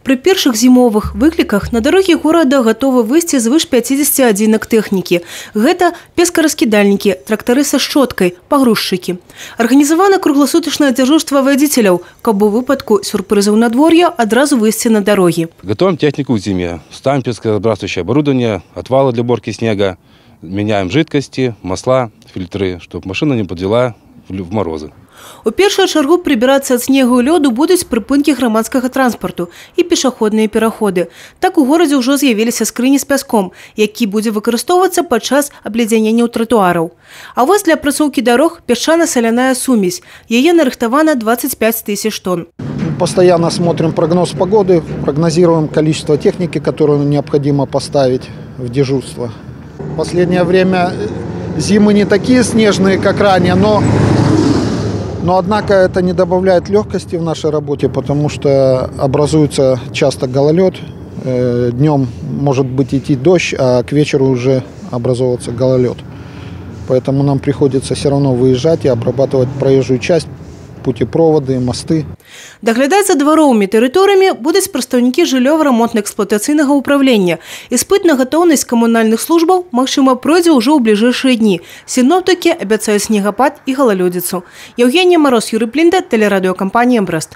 Пры першых зімовых выкліках на дарогі горада гатовы выйсці звыш 50 адзінак тэхнікі. Гэта пескараскідальнікі, трактары са шчоткай, пагрузчыкі. Арганізавана кругласутачнае дзяжурства вадзіцеляў, каб у выпадку сюрпрызаў надвор'я адразу выйсці на дарогі. Готовим технику к зиме. Ставим пескоразбрасывающее оборудование, отвалы для уборки снега, меняем жидкости, масла, фильтры, чтобы машина не подвела в морозы. У першую чаргу прыбірацца ад снегу і лёду будуць прыпынкі грамадскага транспарту і пешаходныя пераходы. Так, у горадзе ўжо з'явіліся скрыні з пяском, які будзе выкарыстоўвацца падчас абледзянення тратуараў. А вось для апрацоўкі дарог пясчана-саляная сумесь. Яе нарыхтавана 25 тысяч тонн. Постоянно смотрим прогноз погоды, прогнозируем количество техники, которую необходимо поставить в дежурство. В последнее время зимы не такие снежные, как ранее, но однако это не добавляет легкости в нашей работе, потому что образуется часто гололед. Днем может быть идти дождь, а к вечеру уже образовывается гололед. Поэтому нам приходится все равно выезжать и обрабатывать проезжую часть, путепроводы, мосты. Даглядаць за дваровымі тэрыторыямі будуць прадстаўнікі жыллёва-рамонтна-эксплуатацыйнага ўпраўлення. Іспыт на гатоўнасць камунальных службаў, магчыма, пройдзе ўжо ў бліжэйшыя дні. Сіноптыкі абяцаюць снегапад і галалёдзіцу. Яўгенія Мароз, Юрый Плінда, тэлерадыёкампанія «Брэст».